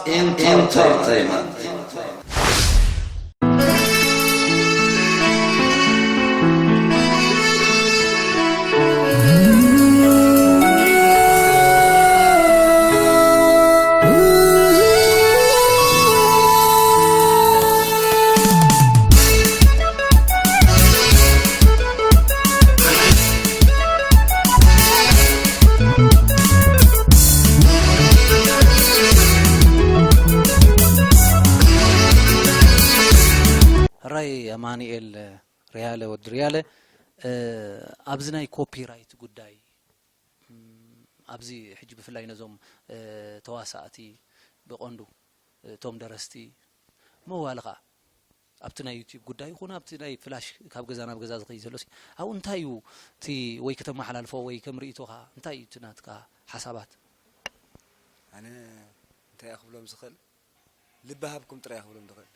Entertainment. ሕራይ ኣማኑኤል ርያለ፣ ወዲ ርያለ፣ ኣብዚ ናይ ኮፒራይት ጉዳይ ኣብዚ ሕጂ ብፍላይ ነዞም ተዋሳእቲ ብቐንዱ እቶም ደረስቲ መዋሊ ኸዓ ኣብቲ ናይ ዩቲዩብ ጉዳይ ይኹን ኣብቲ ናይ ፍላሽ ካብ ገዛ ናብ ገዛ ዝኸይድ ዘሎ ሲ ኣብኡ እንታይ እዩ እቲ ወይ ከተመሓላልፎ ወይ ከም ርእይቶኻ እንታይ እዩ እቲ ናትካ ሓሳባት? ኣነ እንታይ እየ ክብሎም ዝኽእል ልቢ ሃብኩም ጥራይ እየ ክብሎም ዝኽእል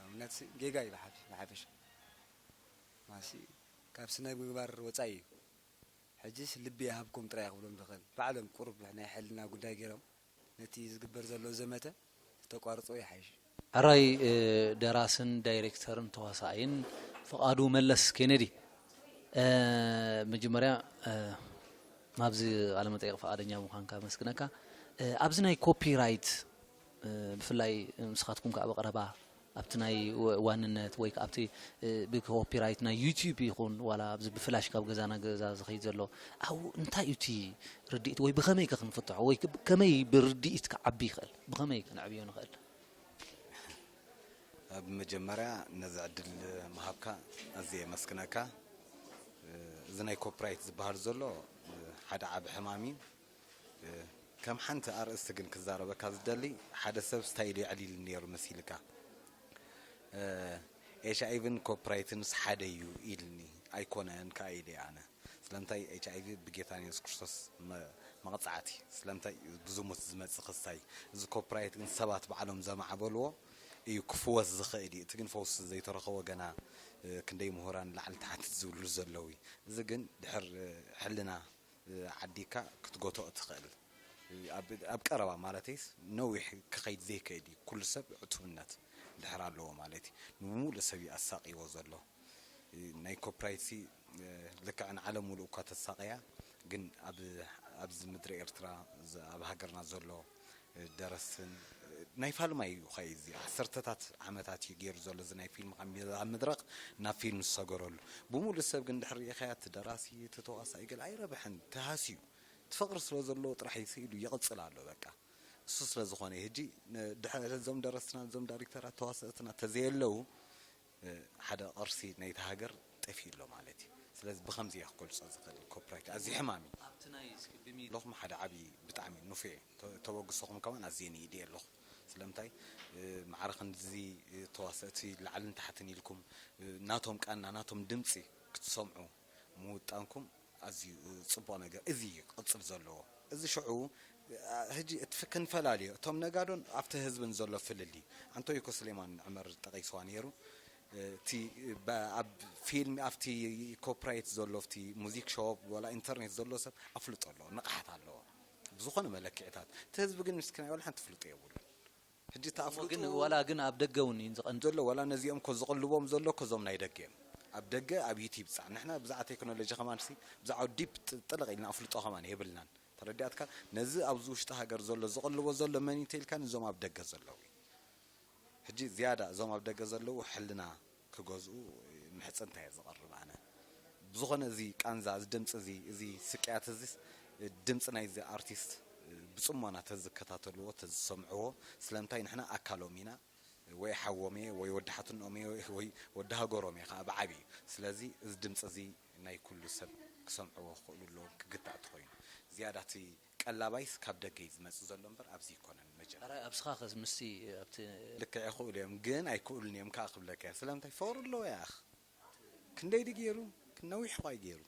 ኣብነት ጌጋ እዩ ብሓፊ ብሓፈሻ ማሲ ካብ ስነ ምግባር ወፃኢ እዩ ሕጅስ ልቢ ይሃብኩም ጥራይ እየ ክብሎም ዝኽእል ባዕሎም ቁሩብ ናይ ሕልና ጉዳይ ገይሮም ነቲ ዝግበር ዘሎ ዘመተ ተቋርፅዎ ይሓይሽ። ሕራይ ደራስን ዳይሬክተርን ተዋሳኣይን ፍቓዱ መለስ ኬነዲ፣ መጀመርያ ናብዚ ቃለ መጠይቕ ፍቓደኛ ምዃንካ ኣመስግነካ። ኣብዚ ናይ ኮፒ ራይት ብፍላይ ንስኻትኩም ከዓ ብቐረባ ኣብቲ ናይ ዋንነት ወይ ከዓ ኣብቲ ብኮፒ ራይት ናይ ዩቲዩብ ይኹን ዋላ ኣብዚ ብፍላሽ ካብ ገዛ ናብ ገዛ ዝኸይድ ዘሎ ኣብኡ እንታይ እዩ እቲ ርድኢት ወይ ብኸመይ ከ ክንፍትሖ ወይ ከመይ ብርድኢት ክዓቢ ይኽእል ብኸመይ ከነዕብዮ ንኽእል? ኣብ መጀመርያ ነዚ ዕድል ምሃብካ ኣዝየ የመስግነካ። እዚ ናይ ኮፒራይት ዝበሃል ዘሎ ሓደ ዓቢ ሕማም እዩ። ከም ሓንቲ ኣርእስቲ ግን ክዛረበካ ዝደሊ ሓደ ሰብ ስታይል የዕሊል ነይሩ መሲልካ። ኤች ኣይቪን ኮፒራይትንስ ሓደ እዩ ኢልኒ ኣይኮነን ከኣ ኢለ ኣነ። ስለምንታይ ኤች ኣይቪ ብጌታና የሱስ ክርስቶስ መቕጻዕቲ ስለምንታይ ብዝሙት ዝመጽእ ክስታይ እዚ ኮፒራይት ግን ሰባት ባዕሎም ዘማዕበልዎ እዩ ክፍወስ ዝኽእል እዩ እቲ ግን ፈውሲ ዘይተረኸቦ ገና ክንደይ ምሁራን ላዕሊ ታሕቲ ዝብሉ ዘለዉ እዩ እዚ ግን ድሕር ሕልና ዓዲካ ክትጎትኦ ትኽእል ኣብ ቀረባ ማለተይስ ነዊሕ ክኸይድ ዘይክእል እዩ ኩሉ ሰብ ዕቱብነት ድሕር ኣለዎ ማለት እዩ ንብሙሉእ ሰብ እዩ ኣሳቂዎ ዘሎ ናይ ኮፕራይት ሲ ልክዕ ንዓለም ሙሉእ እኳ ተሳቀያ ግን ኣብዚ ምድሪ ኤርትራ ኣብ ሃገርና ዘሎ ደረስትን ናይ ፋልማይ እዩ ኸ እዚ ዓሰርተታት ዓመታት እዩ ገይሩ ዘሎ እዚ ናይ ፊልም ኣብ መድረኽ ናብ ፊልም ዝሰገረሉ ብሙሉእ ሰብ ግን ድሕር ሪኢኻያ እቲ ደራሲ እቲ ተዋሳኢ ገለ ኣይረብሐን ተሃስዩ እቲ ፍቕሪ ስለ ዘለዎ ጥራሕ እዩ ስኢሉ ይቕፅል ኣሎ በቃ እሱ ስለ ዝኾነ እዩ ሕጂ ድሕር እዞም ደረስትና እዞም ዳይሬክተራት ተዋሰእትና ተዘየለዉ ሓደ ቅርሲ ናይቲ ሃገር ጠፊኡ ኣሎ ማለት እዩ። ስለዚ ብኸምዚ እየ ክገልፆ ዝኽእል ኮፒራይት ኣዝዩ ሕማም እዩ። ኣብቲ ናይ እስኪ ብሚ ኣለኹም ሓደ ዓብዪ ብጣዕሚ ንፉዕ እየ። ተበግሶኹም ከማን ኣዝየ ንኢድ እየ ኣለኹ። ስለምንታይ ማዕረ ክንድዚ ተዋሰእቲ ላዕልን ታሕትን ኢልኩም ናቶም ቃና ናቶም ድምፂ ክትሰምዑ ምውጣንኩም ኣዝዩ ፅቡቕ ነገር እዚ እዩ ክቕፅል ዘለዎ። እዚ ሽዑ ሕጂ እቲ ክንፈላልዮ እቶም ነጋዶን ኣብቲ ህዝብን ዘሎ ፍልልይ ኣንቶይኮ ስሌማን ዕመር ጠቒስዋ ነይሩ እቲ ኣብ ፊልም ኣብቲ ኮፕራይት ዘሎ ኣብቲ ሙዚክ ሾፕ ወላ ኢንተርኔት ዘሎ ሰብ ኣፍልጦ ኣለዎ ንቕሓት ኣለዎ ብዝኾነ መለክዕታት እቲ ህዝቢ ግን ምስኪናይ ወላ ሓንቲ ፍልጦ የብሉን ሕጂ እቲ ኣፍልጦ ግን ዋላ ግን ኣብ ደገ እውን እዩ ዝቐንድ ዘሎ ዋላ ነዚኦም ኮ ዝቕልቦም ዘሎ ኮ እዞም ናይ ደገ እዮም ኣብ ደገ ኣብ ዩቲብ ፃዕ ንሕና ብዛዕባ ቴክኖሎጂ ከማን ሲ ብዛዕባ ዲፕ ጥልቕ ኢልና ኣፍልጦ ከማን የብልናን ተረዲኣትካ ነዚ ኣብዚ ውሽጢ ሃገር ዘሎ ዝቕልቦ ዘሎ መን እዩ ተኢልካ ንዞም ኣብ ደገ ዘለዉ እዩ ሕጂ ዝያዳ እዞም ኣብ ደገ ዘለዉ ሕልና ክገዝኡ ምሕጽንታ እየ ዝቐርብ ኣነ ብዝኾነ እዚ ቃንዛ እዚ ድምፂ እዚ እዚ ስቅያት እዚ ድምፂ ናይዚ ኣርቲስት ብፅሞና ተዝከታተልዎ ተዝሰምዕዎ ስለምንታይ ንሕና ኣካሎም ኢና ወይ ሓዎም እየ ወይ ወዲ ሓትንኦም እየ ወይ ወዲ ሃገሮም እየ ከዓ ብዓብዩ ስለዚ እዚ ድምፂ እዚ ናይ ኩሉ ሰብ ክሰምዕዎ ክኽእሉ ኣለዎም ክግታዕ ተኾይኑ ዝያዳ እቲ ቀላባይስ ካብ ደገ እዩ ዝመፅእ ዘሎ እምበር ኣብዚ ይኮነን መጀመርያ ሕራይ ኣብስኻ ከስ ምስቲ ኣብቲ ልክዕ ይኽእሉ እዮም ግን ኣይክእሉን እዮም ከዓ ክብለካ እየ ስለምንታይ ፍቕሪ ኣለዎ ያኽ ክንደይ ድዩ ገይሩ ነዊሕ ኳ እዩ ገይሩ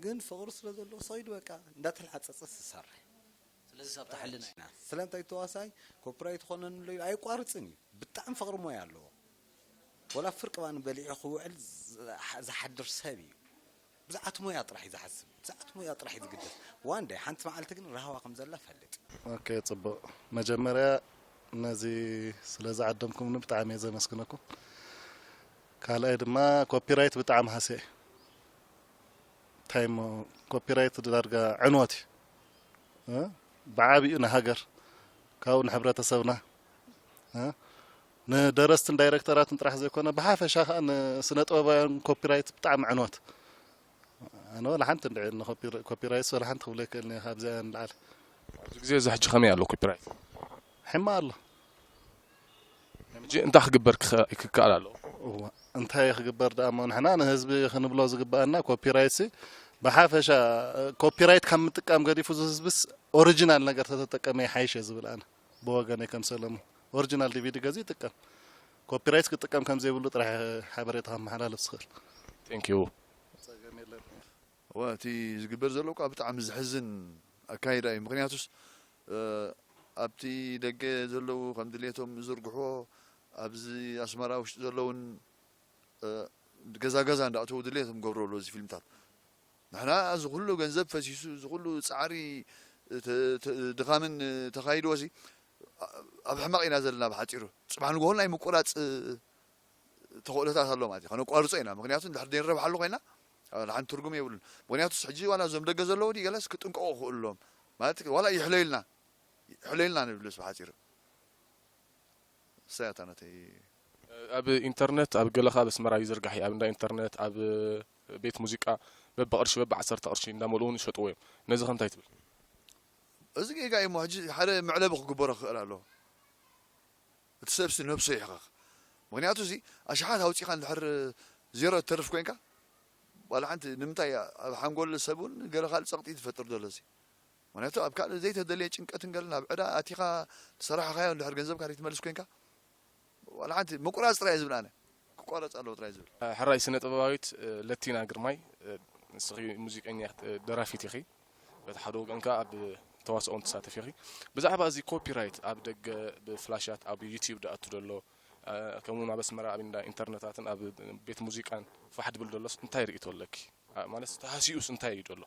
ግን ፍቕሪ ስለ ዘለዎ ሰይዱ በቃ እንዳተልዓፀፀ ዝሰርሕ ስለዚ ሳብ ተሓልና ኢና ስለምንታይ ተዋሳይ ኮፕራይት ኾነን ኣሎ ኢሉ ኣየቋርፅን እዩ ብጣዕሚ ፍቕሪ ሞያ ኣለዎ ወላ ፍርቂ ባኒ በሊዑ ክውዕል ዝሓድር ሰብ እዩ ብዛዕት ሞያ ጥራሕ እዩ ዝሓስብ ብዛዕት ሞያ ጥራሕ እዩ ዝግደስ one day ሓንቲ መዓልቲ ግን ራህዋ ከም ዘላ ፈልጥ okay ፅቡቅ መጀመርያ ነዚ ስለ ዝዓደምኩምኒ ብጣዕሚ እየ ዘመስግነኩም። ካልኣይ ድማ ኮፒራይት ብጣዕሚ ሃስየ። እንታይ እሞ ኮፒራይት ዳርጋ ዕንወት እዩ። እ? ብዓቢኡ ንሃገር፣ ካብኡ ንሕብረተሰብና፣ እ? ንደረስትን ዳይረክተራትን ጥራሕ ዘይኮነ፣ ብሓፈሻ ከዓ ንስነ ጥበባውያን ኮፒራይት ብጣዕሚ ዕንወት። ኣነ ወላ ሓንቲ እንድዒ ንኮፒራይትስ ወላ ሓንቲ ክብሎ ይክእል እየ ካብዚኣ ንላዕሊ። ኣብዚ ግዜ እዚ ሕጂ ከመይ ኣሎ ኮፒራይት? ሕማ ኣሎ። ሕጂ እንታይ ክግበር ክኸ-፣ ክከኣል ኣለዎ? እዋ፣ እንታይ ክግበር ደኣ እሞ ንሕና ንህዝቢ ክንብሎ ዝግበኣና ኮፒራይትሲ ብሓፈሻ፣ ኮፒራይት ካብ ምጥቃም ገዲፉ እዚ ህዝብስ ኦሪጂናል ነገር ተተጠቀመ ይሓይሽ እየ ዝብል ኣነ ብወገነይ ከም ሰለሙን። ኦሪጂናል ዲቪዲ ገዚኡ ይጥቀም። ኮፒራይት ክጥቀም ከም ዘይብሉ ጥራሕ ሓበሬታ ከመሓላልፍ ዝኽእል። Thank you። ጸገም የለን። እወ፣ እቲ ዝግበር ዘሎ እኳ ብጣዕሚ ዘሕዝን ኣካይዳ እዩ። ምኽንያቱስ፣ እ፣ ኣብቲ ደገ ዘለዉ ከም ድሌቶም ዝዝርግሕዎ፣ ኣብዚ ኣስመራ ውሽጢ ዘለዉን፣ እ፣ ገዛ ገዛ እንዳእተዉ ድሌቶም ገብሩ ኣለዉ እዚ ፊልምታት። ንሕና እዚ ኩሉ ገንዘብ ፈሲሱ፣ እዚ ኩሉ ጻዕሪ፣ ተ-፣ ተ-፣ ድኻምን ተኻይድዎ እዚ ኣብ ሕማቕ ኢና ዘለና ብሓጺሩ። ጽባሕ ንግሆ ናይ ምቁራጽ ተኽእሎታት ኣሎ ማለት እዩ። ከነቋርጾ ኢና። ምኽንያቱ እንድሕር ዘይንረብሓሉ ኮይና፣ እ፣ ሓንቲ ትርጉም የብሉን። ምኽንያቱስ ሕጂ ዋላ እዞም ደገ ዘለዉ ድዩ ገለስ ክጥንቀቑ ክኽእሉ ኣለዎም። ማለት ዋላ ይሕለዩልና፣ ይሕለዩልና ንብልስ ብሓጺሩ። እሳ እያ እታ ናተይ። ኣብ ኢንተርነት ኣብ ገለ ከባቢ ኣስመራ ይዝርጋሕ እዩ። ኣብ እንዳ ኢንተርነት፣ ኣብ ቤት ሙዚቃ በብቕርሺ፣ በብዓሰርተ ቅርሺ እንዳመልኡ እውን ይሸጥዎ እዮም። ነዚ ከ እንታይ ትብል? እዚ ጌጋ እዩ እሞ ሕጂ ሓደ መዕለቢ ክግበሮ ክኽእል ኣለዎ። እቲ ሰብሲ ነብሱ ይሕኸኽ። ምኽንያቱ እዚ ኣሽሓት ኣውጺኻ እንድሕር ዜሮ እትተርፍ ኮይንካ፣ ዋላ ሓንቲ ንምንታይ ኣብ ሓንጎል ሰብ እውን ገለ ካልእ ጸቕጢ ትፈጥር ዘሎ እዚ? ምኽንያቱ ኣብ ካልእ ዘይተደልየ ጭንቀትን ገለ ናብ ዕዳ ኣቲኻ ዝሰራሕኻዮ እንድሕር ገንዘብካ ዘይትመልስ ኮይንካ፣ ዋላ ሓንቲ ምቁራጽ ጥራይ ዝብል ኣነ። ክቋረጽ ኣለዎ ጥራይ ዝብል። ሕራይ ስነ ጥበባዊት፣ እ፣ ለቲና ግርማይ፣ እ፣ ንስኺ ሙዚቀኛ፣ እ፣ ደራፊት ኢኺ። በቲ ሓደ ወገን ከኣ ኣብ ተዋስኦን ትሳተፍ ኢኺ። ብዛዕባ እዚ ኮፒራይት ኣብ ደገ ብፍላሻት ኣብ ዩቲዩብ ዝኣቱ ዘሎ፣ እ፣ ከምኡ እውን ኣብ ኣስመራ ኣብ እንዳ ኢንተርነታትን ኣብ ቤት ሙዚቃን ፋሕ ድብል ዘሎስ እንታይ ርእይቶ ኣለኪ? እ፣ ማለት ተሃስዩስ እንታይ እዩ ዘሎ?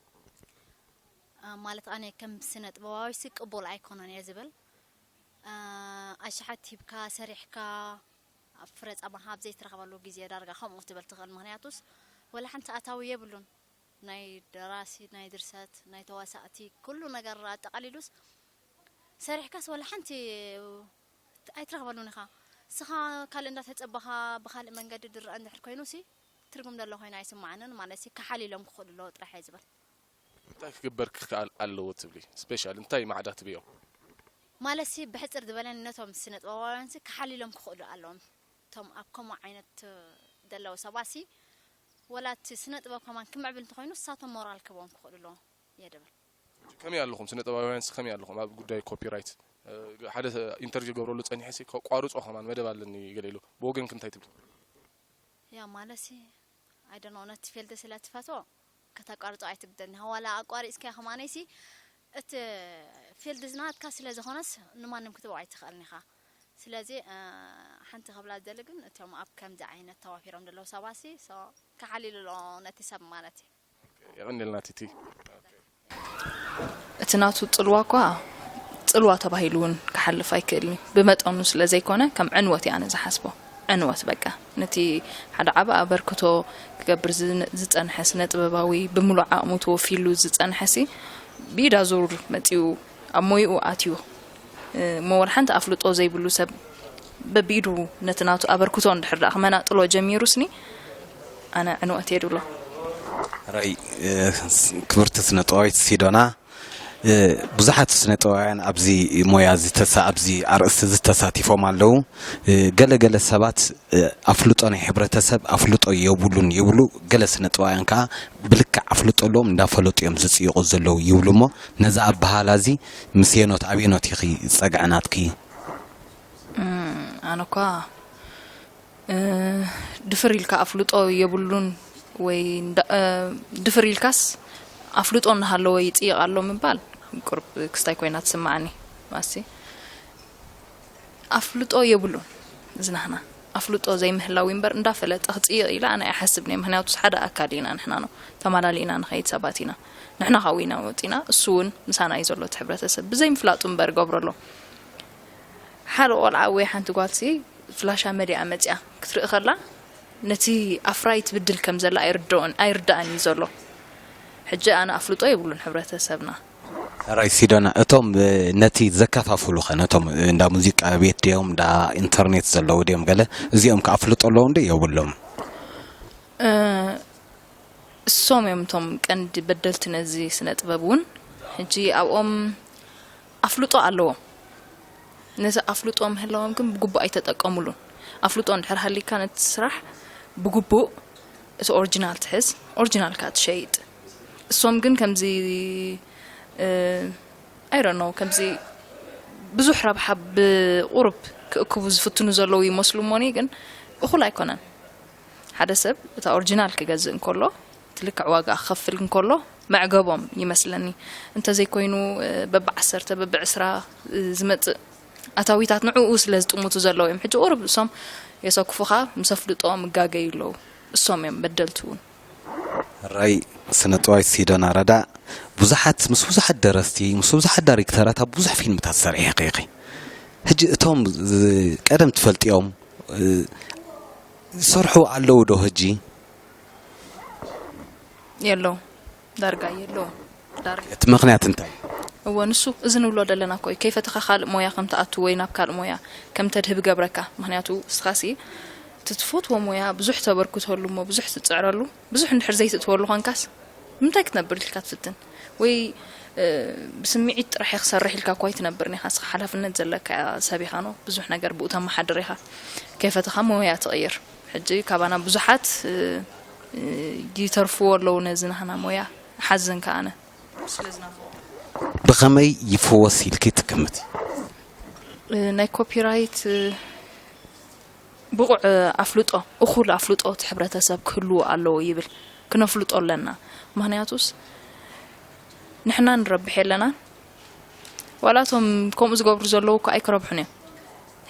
እ፣ ማለት ኣነ ከም ስነ ጥበባዊሲ ቅቡል ኣይኮነን እየ ዝብል። እ፣ ኣሽሓት ሂብካ ሰሪሕካ ኣብ ፍረ ጻማኻ ኣብ ዘይትረኽበሉ ግዜ ዳርጋ ከምኡ ክትብል ትኽእል። ምኽንያቱስ ወላ ሓንቲ ኣታዊ የብሉን። ናይ ደራሲ፣ ናይ ድርሰት፣ ናይ ተዋሳእቲ፣ ኩሉ ነገር ኣጠቓሊሉስ ሰሪሕካስ ወላ ሓንቲ ኣይትረኽበሉን ኢኻ። ንስኻ ካልእ እንዳተጸበኻ ብኻልእ መንገዲ ድረአ እንድሕር ኮይኑሲ ትርጉም ዘሎ ኮይኑ ኣይስምዓንን። ማለትሲ ከሓሊሎም ክኽእሉ ኣለዎ ጥራሕ እየ ዝብል። እንታይ ክግበር ክከኣል ኣለዎ ትብሊ? ስፔሻል እንታይ ማዕዳ ትብዮ? ማለትሲ ብሕጽር ዝበለን ነቶም ስነ ጥበባውያንሲ ከሓሊሎም ክኽእሉ ኣለዎም። እቶም ኣብ ከምኡ ዓይነት ዘለዉ ሰባሲ ወላ እቲ ስነ ጥበብ ከማን ክምዕብል እንተኾይኑ ንሳቶም ሞራል ክህቦም ክኽእሉ ኣለዎም እየ ድብል። ከመይ ኣለኹም ስነ ጥበባውያንሲ ከመይ ኣለኹም ኣብ ጉዳይ ኮፒራይት? እ፣ ሓደ ኢንተርቪው ገብረሉ ጸኒሐሲ ከቋርጾ ከማን መደብ ኣለኒ ገለ ኢሉ። ብወገንክ እንታይ ትብሊ? ያ ማለትሲ ኣይ ዶንት ኖ ነቲ ፊልድ ስለ ትፈትዎ ከተቋርጾ ኣይትግደድን ኢኻ። ዋላ ኣቋሪጽካዮ ከማነይሲ እቲ ፊልድ ዝናትካ ስለ ዝኾነስ ንማንም ክትቦ ኣይትኽእልን ኢኻ። ስለዚ፣ እ፣ ሓንቲ ክብላ ዝደሊ ግን እቶም ኣብ ከምዚ ዓይነት ተዋፊሮም ዘለዉ ሰባሲ፣ ሶ፣ ክሓሊሉ ኣለዎ ነቲ ሰብ ማለት እዩ። የቐንየልና ቲቲ። እቲ ናቱ ጽልዋ እኳ ጽልዋ ተባሂሉ እውን ክሓልፍ ኣይክእልን እዩ። ብመጠኑ ስለ ዘይኮነ ከም ዕንወት እየ ኣነ ዝሓስቦ። ዕንወት በቃ። ነቲ ሓደ ዓቢ ኣበርክቶ ክገብር ዝነ-፣ ዝጸንሐ ስነ ጥበባዊ ብምሉእ ዓቕሙ ተወፊሉ ዝጸንሐሲ ብኢድ ኣዙር መጺኡ ኣብ ሞይኡ ኣትዩ እሞ ወላ ሓንቲ ኣፍልጦ ዘይብሉ ሰብ በብኢዱ ነቲ ናቱ ኣበርክቶ እንድሕር ደኣ ክመናጥሎ ጀሚሩስኒ ኣነ ዕንወት እየ ድብሎ። ራይ፣ እ፣ ክብርቲ ስነ ጥበባዊት ሲዶና፣ እ፣ ብዙሓት ስነ ጥበባውያን ኣብዚ ሞያ ዝተሳ-፣ ኣብዚ ኣርእስቲ ዝተሳቲፎም ኣለዉ። እ፣ ገለ ገለ ሰባት፣ እ፣ ኣፍልጦ ናይ ሕብረተሰብ ኣፍልጦ የብሉን ይብሉ፣ ገለ ስነ ጥበባውያን ከኣ ብልክዕ ኣፍልጦ ኣለዎም እንዳፈለጡ እዮም ዝጽይቑ ዘለዉ ይብሉ። እሞ ነዚ ኣበሃህላ እዚ ምስ የኖት ኣበየኖት ኢኺ ዝጸግዐ ናትኪ? እም፣ ኣነ እኳ፣ እ፣ ድፍር ኢልካ ኣፍልጦ የብሉን ወይ እንዳ-፣ እ፣ ድፍር ኢልካስ ኣፍልጦ እናሃለወ ይጽይቕ ኣሎ ምባል ቁሩብ ክስታይ ኮይና ትስምዓኒ። ማሲ ኣፍልጦ የብሉን ዝናህና። ኣፍልጦ ዘይምህላው እምበር እንዳፈለጠ ክጽይቕ ኢለ ኣነ ኣይሓስብን እየ። ምኽንያቱስ ሓደ ኣካል ኢና ንሕና ነው። ተማላሊእና ንኸይድ ሰባት ኢና። ንሕና ካብኡ ኢና ወጺና፣ እሱ እውን ምሳና እዩ ዘሎ እቲ ሕብረተሰብ። ብዘይምፍላጡ እምበር ገብሮ ኣሎ። ሓደ ቆልዓ ወይ ሓንቲ ጓልሲ ፍላሻ መሊኣ መጺኣ ክትርኢ ከላ፣ ነቲ ኣፍራይ ትብድል ከም ዘላ ኣይርድኦን-፣ ኣይርድኣን እዩ ዘሎ። ሕጂ ኣነ ኣፍልጦ የብሉን ሕብረተሰብና። ሕራይ ሲዶና፣ እቶም፣ እ፣ ነቲ ዘከፋፍሉ ኸ፣ ነቶም፣ እ፣ እንዳ ሙዚቃ ቤት ድዮም፣ እንዳ ኢንተርኔት ዘለዉ ድዮም፣ ገለ እዚኦም ከ ኣፍልጦ ኣለዎም ዶ የብሎም? እ፣ እሶም እዮም እቶም ቀንዲ በደልቲ ነዚ ስነ ጥበብ እውን። ሕጂ ኣብኦም ኣፍልጦ ኣለዎም። ነዚ ኣፍልጦ ምህላዎም ግን ብግቡእ ኣይተጠቀሙሉን። ኣፍልጦ እንድሕር ሃሊካ ነቲ ስራሕ ብግቡእ እቲ ኦሪጂናል ትሕዝ፣ ኦሪጂናልካ ትሸይጥ። እሶም ግን ከምዚ፣ እ፣ I don't know፣ ከምዚ ብዙሕ ረብሓ ብቁሩብ ክእክቡ ዝፍትኑ ዘለዉ ይመስሉ እሞኒ፣ ግን እኹል ኣይኮነን። ሓደ ሰብ እታ ኦሪጂናል ክገዝእ እንከሎ፣ እቲ ልክዕ ዋጋ ክኸፍል እንከሎ መዕገቦም ይመስለኒ። እንተዘይኮይኑ፣ እ፣ በብዓሰርተ፣ በብዕስራ፣ እ፣ ዝመጽእ ኣታዊታት ንዕኡ ስለ ዝጥምቱ ዘለዉ እዮም። ሕጂ ቁሩብ እሶም የሰክፉኻ፣ ምስ ኣፍልጦኦም ይጋገዩ ኣለዉ። እሶም እዮም በደልቲ እውን። ሕራይ ስነ ጥበባዊት ሲዶና ረዳ፣ ብዙሓት፣ ምስ ብዙሓት ደረስቲ፣ ምስ ብዙሓት ዳይሬክተራት ኣብ ብዙሕ ፊልምታት ዝሰርሐ ኢኺ። ሕጂ እቶም ዝ-፣ ቀደም ትፈልጥዮም፣ እ፣ ዝሰርሑ ኣለዉ ዶ ሕጂ? የለዉ። ዳርጋ የለዉ። ዳርጋ። እቲ ምኽንያት እንታይ? እወ፣ ንሱ እዚ ንብሎ ዘለና እኮ እዩ። ከይፈተኻ ካልእ ሞያ ከም ትኣቱ ወይ ናብ ካልእ ሞያ ከም ተድህብ ገብረካ። ምኽንያቱ እስኻሲ እቲ ትፈትዎ ሞያ ብዙሕ ተበርክተሉ እሞ ብዙሕ ትጽዕረሉ፣ ብዙሕ እንድሕር ዘይትእትወሉ ኾንካስ፣ ንምንታይ ክትነብር ኢልካ ትፍትን? ወይ፣ እ፣ ብስምዒት ጥራሕ እየ ክሰርሕ ኢልካ እኮ ኣይትነብርን ኢኻ። ንስኻ ሓላፍነት ዘለካ ሰብ ኢኻ፣ ኖ፣ ብዙሕ ነገር ብኡ ተመሓድር ኢኻ። ከይፈተኻ ሞያ ትቕይር። ሕጂ ካባና ብዙሓት፣ እ፣ እ፣ ይተርፍዎ ኣለዉ ነዚ ናህና ሞያ። ሓዝን ከኣ ኣነ። ስለ ዝናፍቖ። ብኸመይ ይፍወስ ኢልኪ ትግምቲ? እ፣ ናይ ኮፒራይት፣ እ፣ ብቑዕ ኣፍልጦ፣ እኹል ኣፍልጦ እቲ ሕብረተሰብ ክህልዎ ኣለዎ ይብል። ክነፍልጦ ኣለና። ምኽንያቱስ ንሕና ንረብሕ የለናን፣ ዋላ እቶም ከምኡ ዝገብሩ ዘለዉ እኮ ኣይክረብሑን እዮም።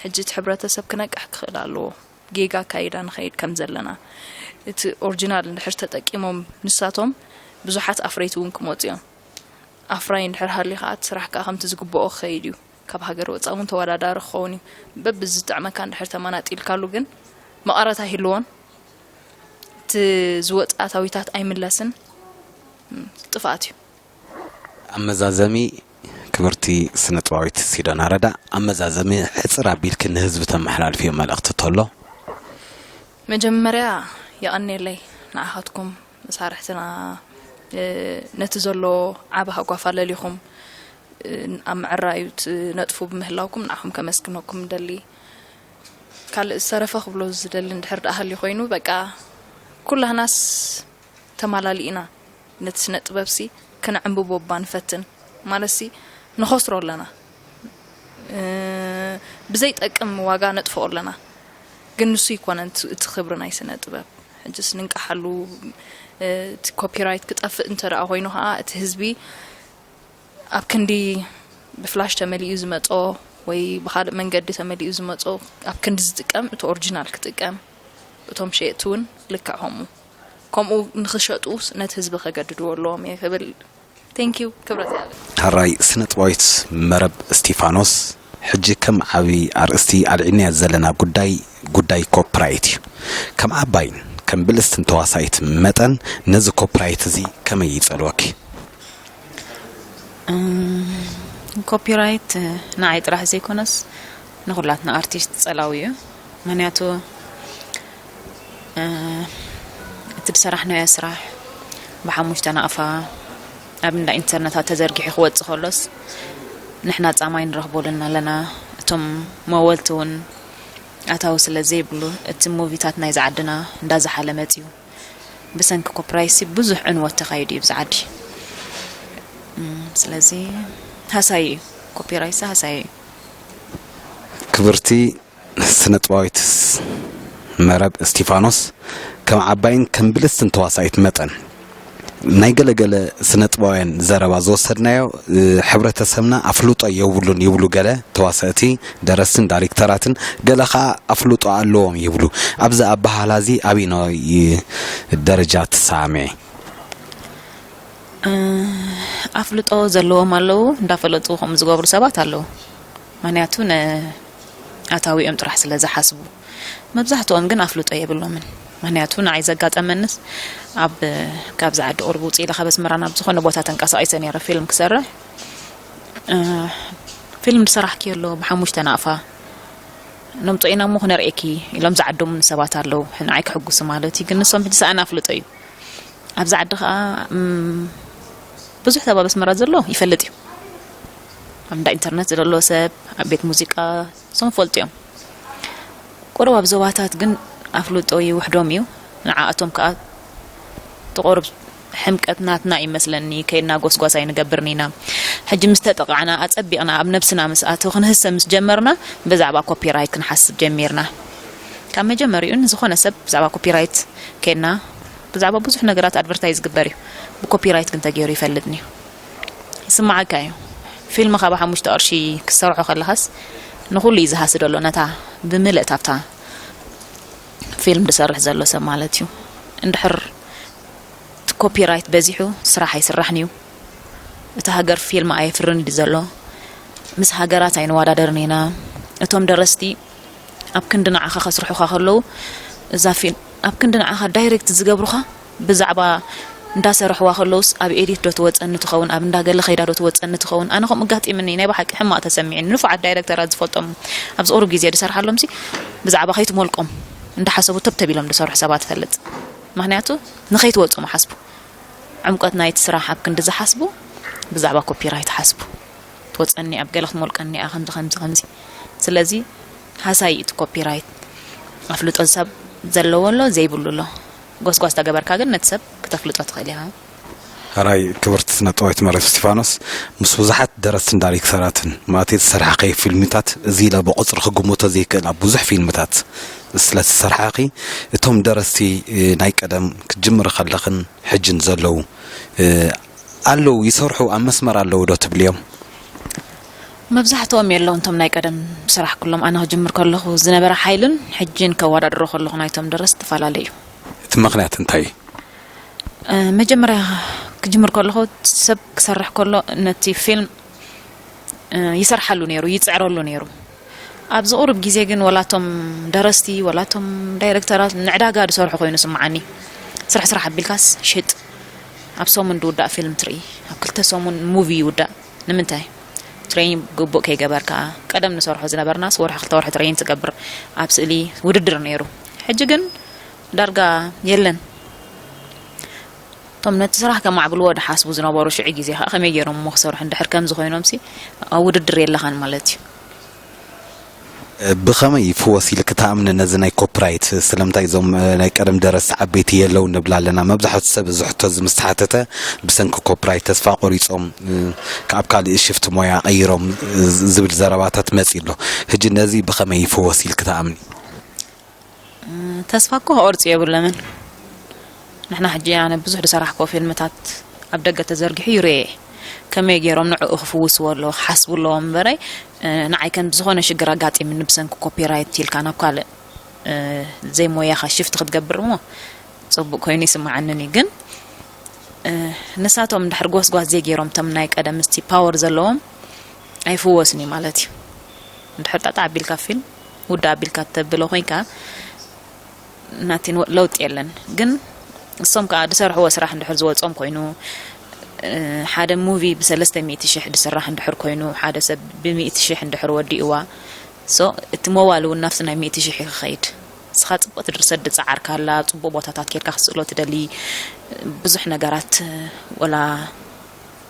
ሕጂ እቲ ሕብረተሰብ ክነቅሕ ክኽእል ኣለዎ። ጌጋ ኣካይዳ ንኸይድ ከም ዘለና። እቲ ኦሪጂናል እንድሕር ተጠቂሞም ንሳቶም ብዙሓት ኣፍረይቲ እውን ክመፁ እዮም። ኣፍራይ እንድሕር ሃልዩ ከዓ እቲ ስራሕ ከዓ ከምቲ ዝግብኦ ክኸይድ እዩ። ካብ ሃገር ወፃኢ እውን ተወዳዳሪ ክኸውን እዩ። በብዝጥዕመካ እንድሕር ተመናጢልካሉ ግን መቐረት ኣይህልዎን። እቲ ዝወፀ ኣታዊታት ኣይምለስን። እም፣ ጥፍኣት እዩ። ኣብ መዛዘሚ ክብርቲ ስነ ጥበባዊት ሲዶና ረዳ፣ ኣብ መዛዘሚ ሕፅር ኣቢልኪ ንህዝቢ ተመሓላልፍዮ መልእኽቲ ተሎ? መጀመርያ የቐንየለይ ንዓኻትኩም መሳርሕትና፣ እ፣ ነቲ ዘሎ ዓቢ ሃጓፍ ኣለሊኹም፣ እ፣ ኣብ ምዕራዩ ትነጥፉ ብምህላውኩም ንዓኹም ከመስግነኩም እደሊ። ካልእ ዝተረፈ ክብሎ ዝደሊ እንድሕር ደኣ ሃልዩ ኮይኑ፣ በቃ ኩላህናስ ተማላሊእና ነቲ ስነ ጥበብሲ ክነዕንብቦ እባ ንፈትን። ማለትሲ ንኸስሮ ኣለና። እ፣ ብዘይጠቅም ዋጋ ነጥፍኦ ኣለና። ግን ንሱ ይኮነን እቲ፣ እቲ ክብሪ ናይ ስነ ጥበብ። ሕጅስ ንንቃሓሉ፣ እ፣ እቲ ኮፒራይት ክጠፍእ እንተ ደኣ ኮይኑ ኸዓ እቲ ህዝቢ ኣብ ክንዲ ብፍላሽ ተመሊኡ ዝመጾ ወይ ብኻልእ መንገዲ ተመሊኡ ዝመጾ ኣብ ክንዲ ዝጥቀም እቲ ኦሪጂናል ክጥቀም፣ እቶም ሸየጥቲ እውን ልክዕ ከምኡ። ከምኡ ንኽሸጡ ነቲ ህዝቢ ከገድድዎ ኣለዎም እየ ክብል። Thank you፣ ክብረት ይሃበል። ሕራይ ስነ ጥበባዊት መረብ እስቲፋኖስ፣ ሕጂ ከም ዓቢ ኣርእስቲ ኣልዒልናዮ ዘለና ጉዳይ፣ ጉዳይ ኮፒራይት እዩ። ከም ዓባይን ከም ብልጽትን ተዋሳኢት መጠን ነዚ ኮፒራይት እዚ ከመይ ይጸልወኪ? እም፣ ኮፒራይት ንዓይ ጥራሕ ዘይኮነስ ንኹላትና ኣርቲስት ጸላዊ እዩ። ምኽንያቱ፣ እ፣ እቲ ዝሰራሕናዮ ስራሕ ብሓሙሽተ ናቕፋ ኣብ እንዳ ኢንተርነታት ተዘርጊሑ ክወጽእ ከሎስ፣ ንሕና ጻማ ኣይንረኽበሉን ኣለና። እቶም መወልቲ እውን ኣታዊ ስለ ዘይብሉ፣ እቲ ሙቪታት ናይዚ ዓድና እንዳዝሓለ መጺኡ። ብሰንኪ ኮፒራይትሲ ብዙሕ ዕንወት ተኻይዱ እዩ ብዚ ዓዲ። እም፣ ስለዚ ሃሳዪ እዩ፣ ኮፒራይትሲ ሃሳዪ እዩ። ክብርቲ ስነ ጥበባዊት መረብ እስቲፋኖስ፣ ከም ዓባይን ከም ብልጽትን ተዋሳኢት መጠን፣ ናይ ገለገለ ስነ ጥበባውያን ዘረባ ዝወሰድናዮ፣ እ፣ ሕብረተሰብና ኣፍልጦ የብሉን ይብሉ ገለ ተዋሳእቲ፣ ደረስትን ዳይሬክተራትን፣ ገለ ኸኣ ኣፍልጦ ኣለዎም ይብሉ። ኣብዚ ኣበሃህላ እዚ ኣበይናይ ደረጃ ትሰማምዒ? እ፣ ኣፍልጦ ዘለዎም ኣለዉ፣ እንዳፈለጡ ከምኡ ዝገብሩ ሰባት ኣለዉ። ምኽንያቱ ነ-፣ ኣታዊኦም ጥራሕ ስለ ዝሓስቡ። መብዛሕትኦም ግን ኣፍልጦ የብሎምን። ምክንያቱ ንዓይ ዘጋጠመንስ ኣብ ካብዚ ዓዲ ቁርቢ ውፅእ ኢለ ካብ ኣስመራ ናብ ዝኾነ ቦታ ተንቀሳቒሰ ነይረ ፊልም ክሰርሕ። እ፣ ፊልም ዝሰራሕኪ ኣሎ ብሓሙሽተ ናቕፋ ነምፅኦ ኢና እሞ ክነርእየኪ ኢሎም ዝዓደሙኒ ሰባት ኣለዉ። ንዓይ ክሕጉሱ ማለት እዩ። ግን ንሶም ሕጂ ሰኣን ኣፍልጦ እዩ። ኣብዚ ዓዲ ከዓ፣ እም፣ ብዙሕ ሰብ ኣብ ኣስመራ ዘሎ ይፈልጥ እዩ። ኣብ እንዳ ኢንተርነት ዘሎ ሰብ፣ ኣብ ቤት ሙዚቃ፣ እሶም ፈልጡ እዮም። ቁሩብ ኣብ ዞባታት ግን ኣፍልጦ ይውሕዶም እዩ። ንዓኣቶም ከዓ ትቑርብ ሕምቀት ናትና ይመስለኒ። ከይድና ጎስጓስ ኣይንገብርን ኢና። ሕጂ ምስ ተጠቓዕና፣ ኣጸቢቕና ኣብ ነብስና ምስ ኣተው ክንህሰ ምስ ጀመርና፣ ብዛዕባ ኮፒራይት ክንሓስብ ጀሚርና። ካብ መጀመሪኡ ንዝኾነ ሰብ ብዛዕባ ኮፒራይት ከይድና፣ ብዛዕባ ብዙሕ ነገራት ኣድቨርታይዝ ዝግበር እዩ። ብኮፒራይት ግን ተገይሩ ይፈልጥን እዩ። ይስምዓካ እዩ። ፊልም ካብ ሓሙሽተ ቅርሺ ክትሰርሖ ከለኻስ ንኹሉ እዩ ዝሃስደሎ፣ ነታ ብምልእታ ኣብታ ፊልም ዝሰርሕ ዘሎ ሰብ ማለት እዩ። እንድሕር እቲ ኮፒራይት በዚሑ ስራሕ ኣይስራሕን እዩ። እቲ ሃገር ፊልም ኣየፍርን ድዩ ዘሎ? ምስ ሃገራት ኣይንወዳደርን ኢና። እቶም ደረስቲ ኣብ ክንዲ ንዓኻ ከስርሑኻ ከለዉ፣ እዛ ፊልም ኣብ ክንዲ ንዓኻ ዳይሬክት ዝገብሩኻ ብዛዕባ እንዳሰርሕዋ ከለውስ ኣብ ኤዲት ዶ ትወፀኒ ትኸውን፣ ኣብ እንዳገለ ከይዳ ዶ ትወፀኒ ትኸውን? ኣነ ከምኡ ኣጋጢምኒ፣ ናይ ብሓቂ ሕማቕ ተሰሚዕኒ። ንፉዓት ዳይሬክተራት ዝፈልጦም ኣብዚ ቁሩብ ግዜ ዝሰርሓሎምሲ ብዛዕባ ከይትሞልቆም እንዳሓሰቡ ተብተብ ኢሎም ዝሰርሑ ሰባት እፈልጥ። ምክንያቱ ንኸይትወጾም ሓስቡ። ዕምቆት ናይቲ ስራሕ ኣብ ክንዲ ዝሓስቡ ብዛዕባ ኮፒራይት ሓስቡ። ትወፀኒ ኣብ ገለ ክትሞልቀኒ እያ ከምዚ ከምዚ ከምዚ። ስለዚ ሃሳይ እቲ ኮፒራይት ኣፍልጦ ሰብ ዘለዎ ኣሎ ዘይብሉ ኣሎ። ጎስጓስ ተገበርካ ግን ነቲ ሰብ ክተፍልጦ ትኽእል ኢኻ። ሕራይ ክብርቲ ስነ ጥበባዊት መሬት እስቲፋኖስ፣ ምስ ብዙሓት ደረስትን ዳይሬክተራትን ማለት ዝተሰርሓኸይ ፊልምታት እዚ ኢለ ብቑፅሪ ክግምቶ ዘይክእል ኣብ ብዙሕ ፊልምታት ስለ ዝተሰርሓኺ፣ እቶም ደረስቲ ናይ ቀደም ክትጅምሪ ከለኽን ሕጅን ዘለዉ ኣለዉ፣ ይሰርሑ፣ ኣብ መስመር ኣለዉ ዶ ትብልዮም? መብዛሕትኦም የለውን እቶም ናይ ቀደም ስራሕ ኩሎም። ኣነ ክጅምር ከለኹ ዝነበረ ሓይልን ሕጂን ከወዳድሮ ከለኹ ናይቶም ደረስቲ ትፈላለዩ እዩ። እቲ ምኽንያት እንታይ እዩ? መጀመርያ ክጅምር ከለኹ ሰብ ክሰርሕ ከሎ ነቲ ፊልም ይሰርሓሉ ነይሩ፣ ይፅዕረሉ ነይሩ። ኣብዚ ቁሩብ ግዜ ግን ወላቶም ደረስቲ ወላቶም ዳይረክተራት ንዕዳጋ ዝሰርሑ ኮይኑ ስምዓኒ። ስራሕ ስራሕ ኣቢልካስ ሽጥ። ኣብ ሰሙን ዝውዳእ ፊልም ትርኢ፣ ኣብ ክልተ ሰሙን ሙቪ ይውዳእ። ንምንታይ? ትሬኒንግ ግቡእ ከይገበርካ። ቀደም ንሰርሖ ዝነበርናስ ወርሒ ክልተ ወርሒ ትሬኒንግ ትገብር። ኣብ ስእሊ ውድድር ነይሩ። ሕጂ ግን ዳርጋ የለን። እቶም ነቲ ስራሕ ከማዕብልዎ ዝሓስቡ ዝነበሩ ሽዑ ግዜ ከዓ ከመይ ገይሮም እሞ ክሰርሑ? እንድሕር ከምዚ ኮይኖምሲ ኣብ ውድድር የለኻን ማለት እዩ። ብኸመይ ይፍወስ ኢልኪ ትኣምኒ ነዚ ናይ ኮፕራይት? ስለምንታይ እዞም ናይ ቀደም ደረስቲ ዓበይቲ የለውን ንብል ኣለና? መብዛሕቱ ሰብ እዚ ሕቶ እዚ ምስ ተሓተተ ብሰንኪ ኮፕራይት ተስፋ ቆሪጾም ካብ ካልእ ሽፍት ሞያ ቀይሮም ዝብል ዘረባታት መጺ ኣሎ። ሕጂ ነዚ ብኸመይ ይፍወስ ኢልኪ ትኣምኒ? ተስፋ እኮ ክቆርጽ የብሎምን። ንሕና ሕጂ ኣነ ብዙሕ ዝሰራሕክዎ ፊልምታት ኣብ ደገ ተዘርጊሑ ይርኤ። ከመይ ገይሮም ንዕኡ ክፍውስዎ ኣለዎ ክሓስቡ ኣለዎም እምበረይ፣ ንዓይ ከም ዝኾነ ሽግር ኣጋጢምኒ ብሰንኪ ኮፒራይት ኢልካ ናብ ካልእ ዘይሞያኻ ሽፍት ክትገብር እሞ ጽቡቅ ኮይኑ ይስምዓንን እዩ። ግን ንሳቶም እንድሕር ጎስጓስ ዘይገይሮም እቶም ናይ ቀደም ምስቲ ፓወር ዘለዎም ኣይፍወስን እዩ ማለት እዩ። እንድሕር ጣጣ ኣቢልካ ፊልም ውዳ ኣቢልካ ተብሎ ኮይንካ ናቲን ለውጢ የለን። ግን እሶም ከዓ ዝሰርሕዎ ስራሕ እንድሕር ዝወፆም ኮይኑ ሓደ ሙቪ ብሰለስተ ሚእቲ ሽሕ ዝስራሕ እንድሕር ኮይኑ ሓደ ሰብ ብሚእቲ ሽሕ እንድሕር ወዲእዋ ሶ እቲ ሞባል እውን ናብቲ ናይ ሚእቲ ሽሕ እዩ ክኸይድ። ንስኻ ፅቡቅ ትድርሰት ድፀዓርካ ኣላ፣ ኣብ ፅቡቅ ቦታታት ኬድካ ክትስእሎ ትደሊ፣ ብዙሕ ነገራት ወላ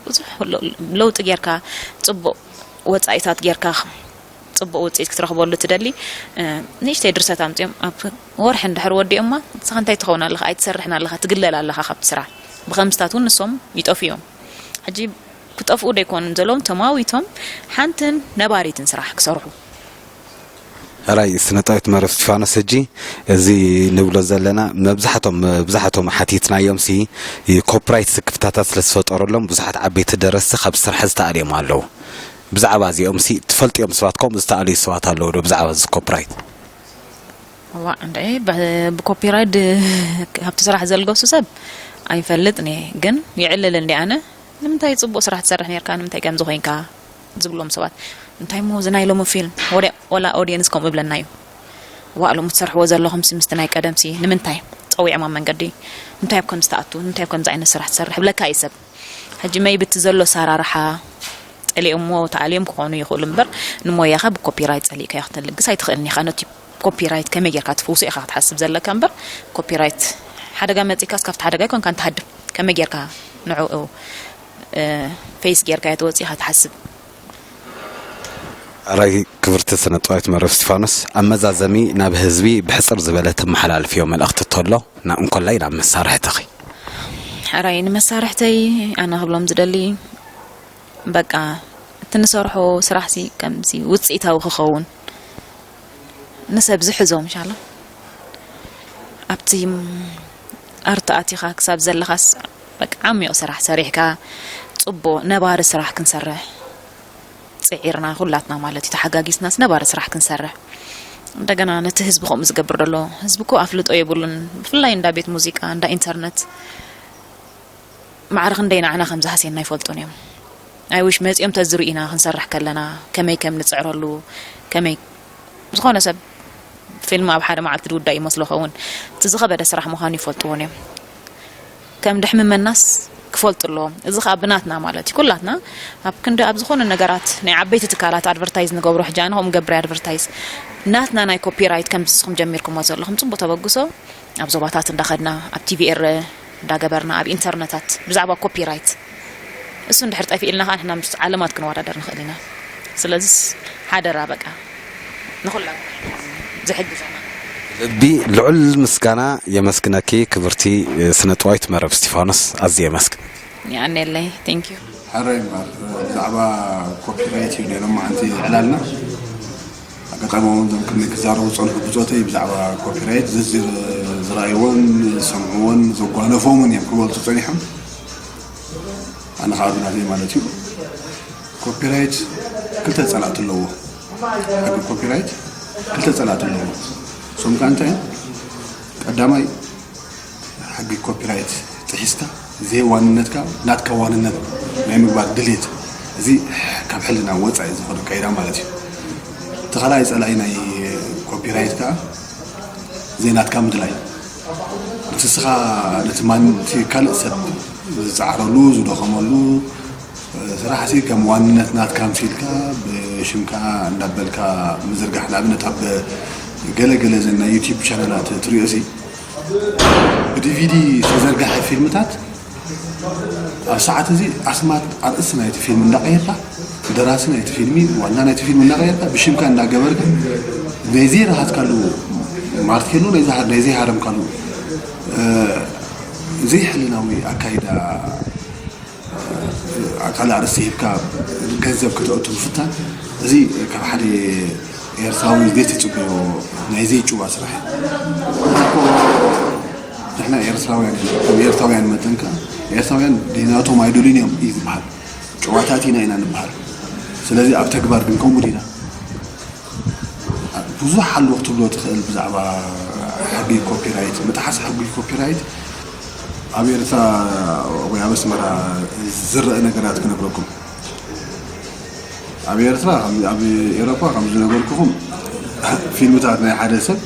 ብዙሕ ለውጢ ጌርካ ፅቡቅ ወፃኢታት ጌርካ ፅቡቅ ውፅኢት ክትረኽበሉ ትደሊ። ንእሽተይ ድርሰት ኣምፅኦም ኣብ ወርሒ እንድሕር ወዲኦማ ንስኻ እንታይ ትኸውን ኣለኻ ኣይትሰርሕን ኣለኻ ትግለል ኣለኻ ካብቲ ስራሕ። ብኸምስታት እውን ንሶም ይጠፍኡ እዮም። ሕጂ ክጠፍኡ ዶ ኣይኮኑን ዘለዎም ተማዊቶም ሓንትን ነባሪትን ስራሕ ክሰርሑ። ሕራይ ስነጣዊት መረብ ስቲፋኖስ ሕጂ እዚ ንብሎ ዘለና መብዛሕቶም መብዛሕቶም ሓቲትናዮም ሲ ኮፕራይት ስክፍታታት ስለ ዝፈጠረሎም ብዙሓት ዓበይቲ ደረስቲ ካብ ስራሕ ዝተኣልዮም ኣለዉ። ብዛዕባ እዚኦም ሲ ትፈልጥዮም ሰባት ከምኡ ዝተኣልዩ ሰባት ኣለዉ ዶ ብዛዕባ እዚ ኮፕራይት? ዋ እንደ ብኮፒራይት ካብቲ ስራሕ ዘልገሱ ሰብ ኣይፈልጥን እየ ግን ይዕልል እንዲ ኣነ ንምንታይ ፅቡቅ ስራሕ ትሰርሕ ነርካ ንምንታይ ከምዚ ኮይንካ ዝብሎም ሰባት እንታይ ሞ እዚ ናይ ሎሚ ፊልም ወደ-፣ ወላ ኦዲየንስ ከምኡ ይብለና እዩ። ዋእ ሎሚ ትሰርሕዎ ዘለኹም ሲ ምስቲ ናይ ቀደም ሲ ንምንታይ ጸዊዕም ኣብ መንገዲ? ንምንታይ ኣብ ከምዚ ትኣቱ? ንምንታይ ኣብ ከምዚ ዓይነት ስራሕ ትሰርሕ? ይብለካ እዩ ሰብ። ሕጂ መይቢ እቲ ዘሎ ኣሰራርሓ ጸሊኦምዎ ተኣልዮም ክኾኑ ይኽእሉ እምበር ንሞያኻ ብኮፒራይት ጸሊእካዮ ክትልግስ ኣይትኽእልን ኢኻ። ነቲ ኮፒራይት ከመይ ጌርካ ትፍውሶ ኢኻ ክትሓስብ ዘለካ እምበር ኮፒራይት ሓደጋ መጺእካስ ካብቲ ሓደጋ ኣይኮንካን ትሃድም። ከመይ ጌርካ ንዕኡ እ፣ ፌስ ጌርካዮ ትወጽእ ኢኻ ትሓስብ። ኣራይ ክብርቲ ስነ ጥዋይት መረብ እስቲፋኖስ፣ ኣብ መዛዘሚ ናብ ህዝቢ ብሕጽር ዝበለ ተመሓላልፍዮ መልእኽቲ ተሎ ና እንኮላይ ናብ መሳርሕትኺ። ሕራይ ንመሳርሕተይ ኣነ ክብሎም ዝደሊ በቃ እቲ ንሰርሖ ስራሕሲ ከምዚ ውፅኢታዊ ክኸውን ንሰብ ዝሕዞ ምሻሎ ኣብቲ ኣርት ኣቲኻ ክሳብ ዘለኻስ በቃ ዓሚቕ ስራሕ ሰሪሕካ ጽቡቕ ነባሪ ስራሕ ክንሰርሕ ጽዒርና ኩላትና ማለት እዩ ተሓጋጊዝናስ ነባሪ ስራሕ ክንሰርሕ እንደገና ነቲ ህዝቢ ከምኡ ዝገብር ዘሎ ህዝቢ እኮ ኣፍልጦ የብሉን ብፍላይ እንዳ ቤት ሙዚቃ እንዳ ኢንተርነት ማዕረ ክንደይ ንዓና ከም ዝሃስየና ኣይፈልጡን እዮም። I wish መጺኦም ተዝርእዩና ክንሰርሕ ከለና ከመይ ከም ንጽዕረሉ ከመይ ዝኾነ ሰብ ፊልም ኣብ ሓደ መዓልቲ ዝውዳእ ይመስሎ ኸውን እቲ ዝኸበደ ስራሕ ምዃኑ ይፈልጥዎን እዮም። ከም ድሕምመናስ ክፈልጡ ኣለዎም። እዚ ከዓ ብናትና ማለት እዩ ኩላትና ኣብ ክንዲ ኣብ ዝኾነ ነገራት ናይ ዓበይቲ ትካላት ኣድቨርታይዝ ንገብሮ ሕጂ ኣነ ከምኡ ገብረ ኣድቨርታይዝ ናትና ናይ ኮፒራይት ከም ዝስኹም ጀሚርኩሞ ዘለኹም ፅቡቅ ተበግሶ ኣብ ዞባታት እንዳኸድና ኣብ ቲቪ ኤረ እንዳገበርና ኣብ ኢንተርነታት ብዛዕባ ኮፒራይት እሱ እንድሕር ጠፊእልና ከዓ ንሕና ምስ ዓለማት ክንወዳደር ንኽእል ኢና። ስለዚስ ሓደራ በቃ ንኹላ ዝሕግዘና። ልቢ ልዑል ምስጋና የመስግነኪ ክብርቲ ስነ ጥዋይት መረብ እስቲፋኖስ ኣዝየ የመስግን። የቀንየለይ። Thank you። ሕራይ እምበር ብዛዕባ ኮፒራይት እዩ ሎማዓንቲ ዕላልና ኣጋጣሚ እውን እዞም ቅድሚ ክዛረቡ ዝፀንሑ ብፆተይ ብዛዕባ ኮፒራይት ዝርዝር ዝረኣይዎን ዝሰምዕዎን ዘጓነፎምን እዮም ክገልፁ ፀኒሖም ኣነ ከዓ ብናተይ ማለት እዩ ኮፒራይት ክልተ ፀላእቲ ኣለዎ ሕጊ ኮፒራይት ክልተ ፀላእቲ ኣለዎ እሶም ከዓ እንታይ ቀዳማይ ሕጊ ኮፒራይት ጥሒስካ ዘይዋንነትካ ናትካ ዋንነት ናይ ምግባር ድሌት እዚ ካብ ሕልና ወፃኢ ዝኾነ ካይዳ ማለት እዩ። እቲ ካልኣይ ፀላኢ ናይ ኮፒራይት ከዓ ዘይናትካ ምድላይ እቲ ስኻ ነቲ ማን እቲ ካልእ ሰብ ዝፀዓረሉ ዝደኸመሉ ስራሕ ሲ ከም ዋንነት ናትካ ኣምሲልካ ብሽምካ እንዳበልካ ምዝርጋሕ ንኣብነት ኣብ ገለ ገለ ዘን ናይ ዩቲብ ቻነላት ትሪኦ ሲ ብዲቪዲ ዝተዘርገሐ ፊልምታት ኣብ ሰዓት እዚ ኣስማት ኣርእስቲ ናይቲ ፊልም እንዳቀየርካ ደራሲ ናይቲ ፊልሚ ዋና ናይቲ ፊልም እንዳቀየርካ ብሽምካ እንዳገበርካ ናይ ዘይረሃትካሉ ማርት ከሎ ናይ ዘይሃረምካሉ ዘይሕልናዊ ኣካይዳ ካልእ ኣርእስቲ ሂብካ ገንዘብ ከተእቱ ምፍታን እዚ ካብ ሓደ ኤርትራዊ ዘይትፅበዮ ናይ ዘይጭዋ ስራሕ እዩ። ንሕና ኤርትራውያን ኢና። ከም ኤርትራውያን መጠን ከኣ ኤርትራውያን ደይናቶም ኣይደልዩን እዮም እዩ ዝበሃል። ጭዋታት ኢና ኢና ንበሃል። ስለዚ ኣብ ተግባር ግን ከምኡ ዲና? ብዙሕ ሓልዎ ክትብሎ ትኽእል ብዛዕባ ሕጊ ኮፒራይት ምጥሓስ ሕጊ ኮፒራይት ኣብ ኤርትራ ወይ ኣብ ኣስመራ ዝረአ ነገራት ክነግረኩም ኣብ ኤርትራ ኣብ ኤሮፓ ከም ዝነገርኩኹም ፊልምታት ናይ ሓደ ሰብ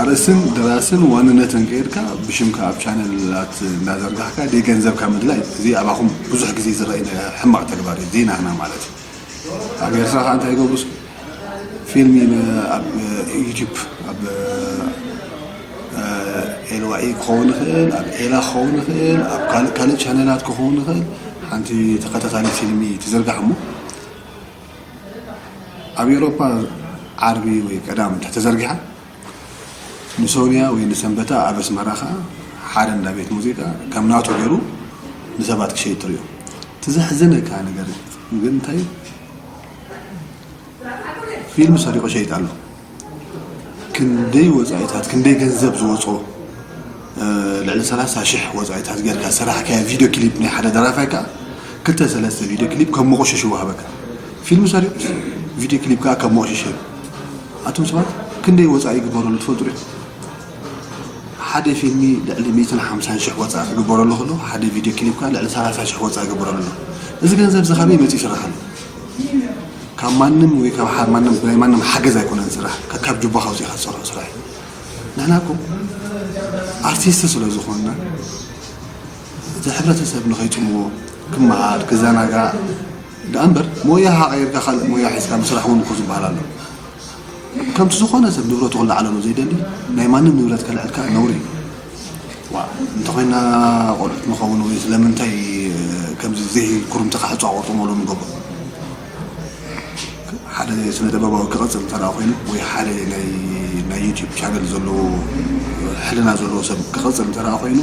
ኣርእስትን ደራስን ዋንነትን ቀይርካ ብሽምካ ኣብ ቻነላት እናዘርጋሕካ ደይ ገንዘብካ ምድላይ እዚ ኣባኹም ብዙሕ ግዜ ዝረኣይ ሕማቕ ተግባር እዩ ዘይናህና ማለት እዩ ኣብ ኤርትራ ከዓ እንታይ ይገብሩ ፊልም ኣብ ዩቲብ ኣብ ኤልዋኢ ክኸውን ይኽእል ኣብ ኤላ ክኸውን ይኽእል ኣብ ካልእ ካልእ ቻነላት ክኸውን ይኽእል ሓንቲ ተኸታታሊ ፊልሚ ትዝርጋሕ እሞ ኣብ ኤሮፓ ዓርቢ ወይ ቀዳም እንተ ተዘርጊሓ ንሶንያ ወይ ንሰንበታ ኣብ ኣስመራ ከዓ ሓደ እንዳ ቤት ሙዚቃ ከም ናቱ ገይሩ ንሰባት ክሸይጥ ትሪኦ እቲ ዘሕዝነካ ነገር ግን እንታይ ፊልም ሰሪቑ ሸይጥ ኣሎ። ክንደይ ወፃኢታት ክንደይ ገንዘብ ዝወፆ ልዕሊ ሰላሳ ሽሕ ወፃኢታት ጌርካ ዝሰራሕካዮ ቪድዮ ክሊፕ ናይ ሓደ ደራፋይ ከዓ ክልተ ሰለስተ ቪድዮ ክሊፕ ከም መቆሸሽ ይወሃበካ። ፊልም ሰሪቑስ ቪድዮ ክሊፕ ከዓ ከም መቆሸሽ ይህብ። ኣቱም ሰባት ክንደይ ወፃኢ ይግበረሉ ትፈልጡ ዲኹም? ሓደ ፊልሚ ልዕሊ ሚእትን ሓምሳን ሽሕ ወፃኢ ክግበረሉ ከሎ ሓደ ቪድዮ ክሊፕ ከዓ ልዕሊ ሰላሳ ሽሕ ወፃኢ ይግበረሉ ኣሎ። እዚ ገንዘብ እዚ ካበይ መፂኡ ይስራሕ ኣሎ? ካብ ማንም ወይ ካብ ሓ- ማንም ናይ ማንም ሓገዝ ኣይኮነን ስራሕ፣ ከካብ ጁባኻ ኣውፂእኻ ትሰርሖ ስራሕ እዩ። ንሕና እኮ ኣርቲስት ስለ ዝኾንና፣ እቲ ሕብረተሰብ ንኸይፅምዎ፣ ክመሃር፣ ክዘናጋዕ፣ ደኣ እምበር ሞያኻ ቀይርካ ካልእ ሞያ ሒዝካ ምስራሕ እውን እኮ ዝበሃል ኣሎ። ከምቲ ዝኾነ ሰብ ንብረቱ ክለዓለሉ ዘይደሊ፣ ናይ ማንም ንብረት ከልዕልካ ነውሪ እዩ። ዋ፣ እንተኾይና ቆልዑት ንኸውን ወይ ስለምንታይ ከምዚ ዘይኩርምቲ ክሕፁ ኣቆርጥመሉ ንገብሮ? ሓደ ስነ ጥበባዊ ክቐፅል እንተ ደኣ ኮይኑ፣ ወይ ሓደ ናይ ናይ ዩቲዩብ ቻነል ዘለዎ ሕልና ዘለዎ ሰብ ክቐፅል እንተ ደኣ ኮይኑ፣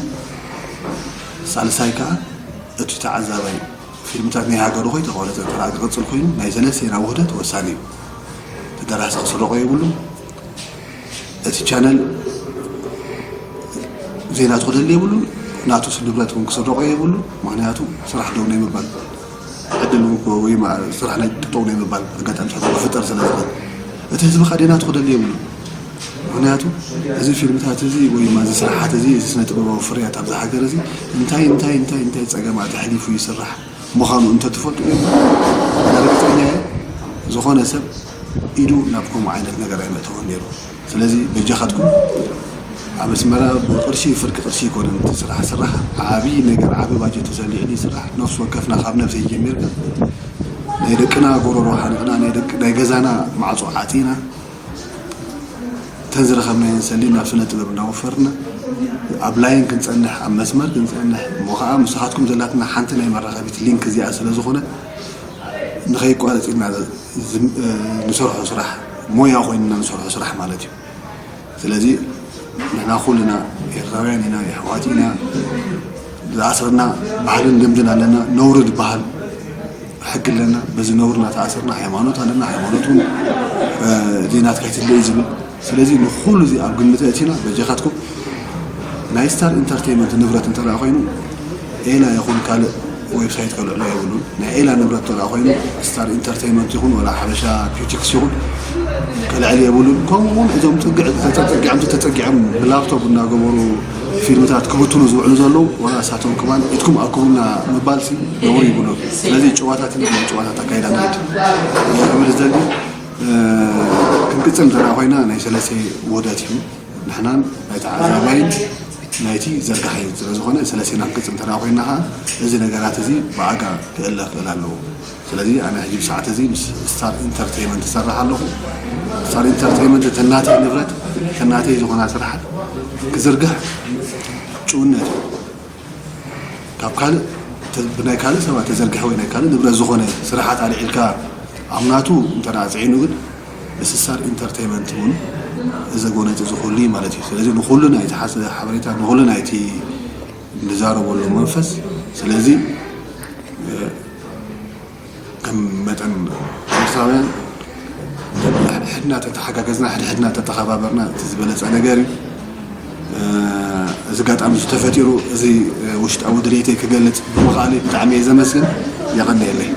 ሳልሳይ ከዓ እቲ ተዓዛባይ ፊልምታት ናይ ሃገሩ ከይተቋረፀ እንተ ደኣ ክቐፅል ኮይኑ፣ ናይ ሰለስቴና ውህደት ወሳኒ እዩ። እቲ ደራሲ ክስረቆ የብሉን። እቲ ቻነል ዜናቱ ክደሊ የብሉን። ናቱ ንብረት እውን ክስረቆ የብሉን። ምክንያቱ ስራሕ ደው ናይ ምባል ዕድል እውን ክወ- ወይ ማ- ስራሕ ናይ ጠጠው ናይ ምባል ኣጋጣሚታት ክፍጠር ስለ ዝኽእል፣ እቲ ህዝቢ ከዓ ዴናቱ ክደሊ የብሉን። ምክንያቱ እዚ ፊልምታት እዚ ወይ ማ እዚ ስራሓት እዚ፣ እዚ ስነ ጥበባዊ ፍርያት ኣብዚ ሃገር እዚ እንታይ እንታይ እንታይ እንታይ ፀገማት ኣሕሊፉ ይስራሕ ምዃኑ እንተትፈልጡ እዮም፣ ኣነ ርግፀኛ እየ ዝኾነ ሰብ ኢዱ ናብ ከምኡ ዓይነት ነገር ኣይመእተወን ነይሩ። ስለዚ በጃኻትኩም ኣብ ኣስመራ ብቅርሺ ፍርቂ ቅርሺ ይኮነን እቲ ስራሕ ስራሕ፣ ዓብዪ ነገር ዓቢ ባጀት ተሰሊዕሉ ይስራሕ። ነፍሲ ወከፍና ካብ ነብሰይ ጀሚርካ ናይ ደቅና ጎሮሮ ሓኒቕና፣ ናይ ደቂ ናይ ገዛና ማዕጾ ዓጺና፣ እተን ዝረኸብናየን ሰሊና ናብ ስነ ጥበብ እናወፈርና ኣብ ላይን ክንጸንሕ፣ ኣብ መስመር ክንጸንሕ እሞ ከዓ ምሳኻትኩም ዘላትና ሓንቲ ናይ መራኸቢት ሊንክ እዚኣ ስለ ዝኾነ ንኸይቋረጽ ኢልና ዝም- ንሰርሖ ስራሕ፣ ሞያ ኮይንና ንሰርሖ ስራሕ ማለት እዩ። ስለዚ ንሕና ኩልና ኤርትራውያን ኢና፣ የሕዋት ኢና። ዝኣስረና ባህልን ልምድን ኣለና። ነውሪ ዝበሃል ሕጊ ኣለና። በዚ ነውሪ እናተኣሰርና፣ ሃይማኖት ኣለና። ሃይማኖት እውን ዜናት ከይትለይ ዝብል። ስለዚ ንኩሉ እዚ ኣብ ግምት ኣእቲና በጃኻትኩም ናይ ስታር ኢንተርቴይመንት ንብረት እንተ ደኣ ኮይኑ ኤላ ይኹን ካልእ ዌብሳይት ከልዕሎ የብሉን። ናይ ኤላ ንብረት እንተ ደኣ ኮይኑ ስታር ኢንተርቴይመንት ይኹን ወላ ሓበሻ ኪዩቲክስ ይኹን ከልዕል የብሉን። ከምኡ እውን እዞም ፅግዕ ተፀጊዖም ተፀጊዖም ብላፕቶፕ እናገበሩ ፊልምታት ክብትኑ ዝውዕሉ ዘለዉ ወላ እሳቶም ክማን ኢድኩም ኣክቡልና ምባል ሲ ነውሪ ይብሉ። ስለዚ ጭዋታት ኢና፣ ናይ ጭዋታት ኣካይዳ ንኸይድ ክብል ዝደሊ። ክንቅፅል እንተ ኮይና ናይ ሰለስተ ውህደት እዩ። ንሕናን ናይ ተዓዛባይን ናይቲ ዘርጋሓይን ስለ ዝኾነ ሰለስቴና ክንቅፅል እንተ ኮይና ከዓ እዚ ነገራት እዚ ብኣጋ ክእለ ክእል ኣለዎ። ስለዚ ኣነ ሕጂ ብሰዓት እዚ ምስ ስታር ኢንተርቴይመንት እሰርሕ ኣለኹ። ስታር ኢንተርቴይመንት ተናተይ ንብረት ተናተይ ዝኾና ስራሓት ክዝርግሕ ጭውነት እዩ። ካብ ካልእ ተ- ብናይ ካልእ ሰባት ተዘርግሐ ወይ ናይ ካልእ ንብረት ዝኾነ ስራሓት ኣልዒልካ ኣብ ናቱ እንተ ደኣ ፅዒኑ ግን ብስታር ኢንተርቴይመንት እውን እዚ ጎነፂ ዝኽሉ እዩ ማለት እዩ። ስለዚ ንኹሉ ናይቲ ሓሰ ሓበሬታ ንኹሉ ናይቲ ንዛረበሉ መንፈስ ስለዚ ከም መጠን ኤርትራውያን ሕድሕድና ተተሓጋገዝና ሕድሕድና ተተኸባበርና እቲ ዝበለፀ ነገር እዩ። እዚ ኣጋጣሚ እዚ ተፈጢሩ እዚ ውሽጣዊ ድሌተይ ክገልፅ ብምኽኣለይ ብጣዕሚ እየ ዘመስግን። የቐንየለይ።